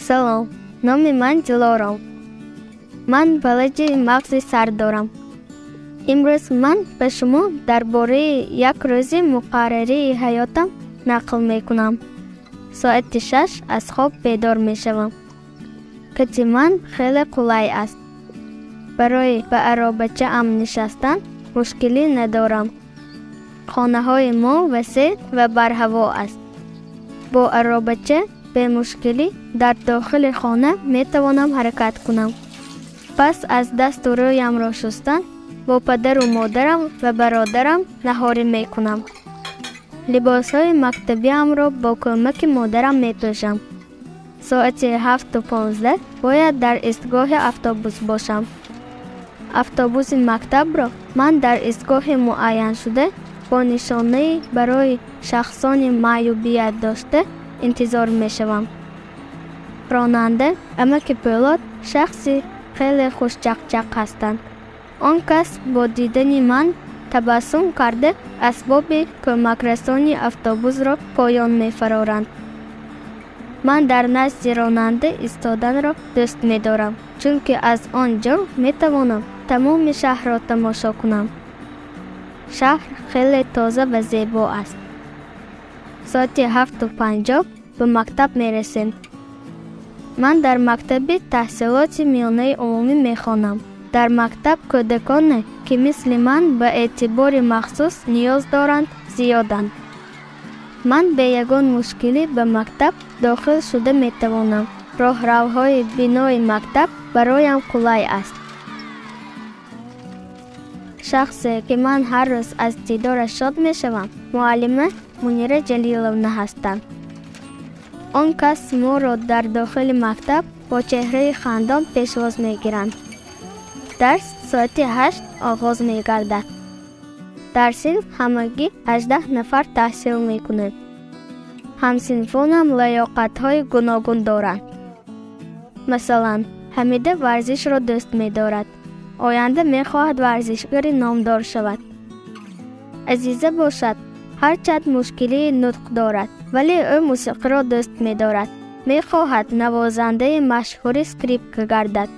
Салом, номи ман Дилором. Ман фалаҷи мағзи сар дорам. Имрӯз ман ба шумо дар бораи як рӯзи муқаррарии ҳаётам нақл мекунам. Соати 6 аз хоб бедор мешавам. Кати ман хеле қулай аст. Барои ба аробачаам нишастан мушкилӣ надорам. Хонаҳои мо васеъ ва барҳаво аст. Бо аробача бемушкилӣ дар дохили хона метавонам ҳаракат кунам. Пас аз дасту рӯямро шустан бо падару модарам ва бародарам наҳорӣ мекунам. Либосҳои мактабиамро бо кӯмаки модарам мепӯшам. Соати 7:15 бояд дар истгоҳи автобус бошам. Автобуси мактабро ман дар истгоҳи муайяншуда бо нишонаи барои шахсони маъюбият дошта интизор мешавам. Ронанда амаки Пӯлод шахси хеле хушчақчақ ҳастанд. Он кас бо дидани ман табассум карда асбоби кӯмакрасони автобусро поён мефароранд. Ман дар назди ронанда истоданро дӯст медорам, чунки аз он ҷо метавонам тамоми шаҳрро тамошо кунам. Шаҳр хеле тоза ва зебо аст. Соати 7:50 ба мактаб мерасем. Ман дар мактаби таҳсилоти миёнаи умумӣ мехонам. Дар мактаб кӯдаконе, ки мисли ман ба эътибори махсус ниёз доранд, зиёданд. Ман бе ягон мушкилӣ ба мактаб дохил шуда метавонам. Роҳравҳои бинои мактаб бароям қулай аст. Шахсе, ки ман ҳар рӯз аз дидораш шод мешавам, муаллима Мунира Ҷалиловна ҳастанд. Он кас моро дар дохили мактаб бо чеҳраи хандон пешвоз мегиранд. Дарс соати 8 оғоз мегардад. Дар синф ҳамагӣ 18 нафар таҳсил мекунем. Ҳамсинфонам лаёқатҳои гуногун доранд. Масалан, Ҳамида варзишро дӯст медорад. Оянда мехоҳад варзишгари номдор шавад. Азиза бошад, ҳарчанд мушкилии нутқ дорад, вале ӯ мусиқиро дӯст медорад. Мехоҳад навозандаи машҳури скрипка гардад.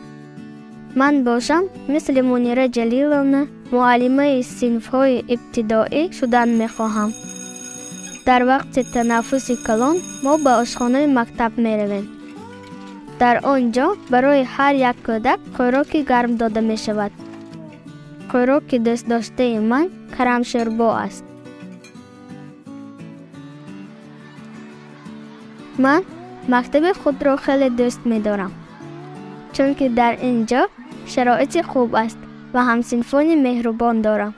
Ман бошам, мисли Мунира Ҷалиловна, муаллимаи синфҳои ибтидоӣ шудан мехоҳам. Дар вақти танаффуси калон мо ба ошхонаи мактаб меравем. Дар он ҷо барои ҳар як кӯдак хӯроки гарм дода мешавад. Хӯроки дӯстдоштаи ман карамшӯрбо аст. Ман мактаби худро хеле дӯст медорам, чунки дар ин ҷо шароити хуб аст ва ҳамсинфони меҳрубон дорам.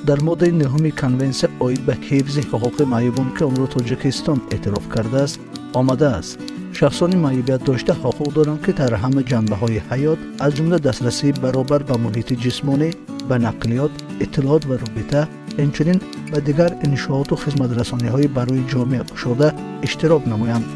Дар моддаи 9 конвенсия оид ба ҳифзи ҳуқуқи маъюбон, ки онро Тоҷикистон эътироф кардааст, омадааст: шахсони маъюбият дошта ҳуқуқ доранд, ки дар ҳама ҷанбаҳои ҳаёт, аз ҷумла дастрасии баробар ба муҳити ҷисмонӣ, ба нақлиёт, иттилоот ва робита, инчунин ба дигар иншооту хизматрасониҳои барои ҷомеа кушода иштирок намоянд.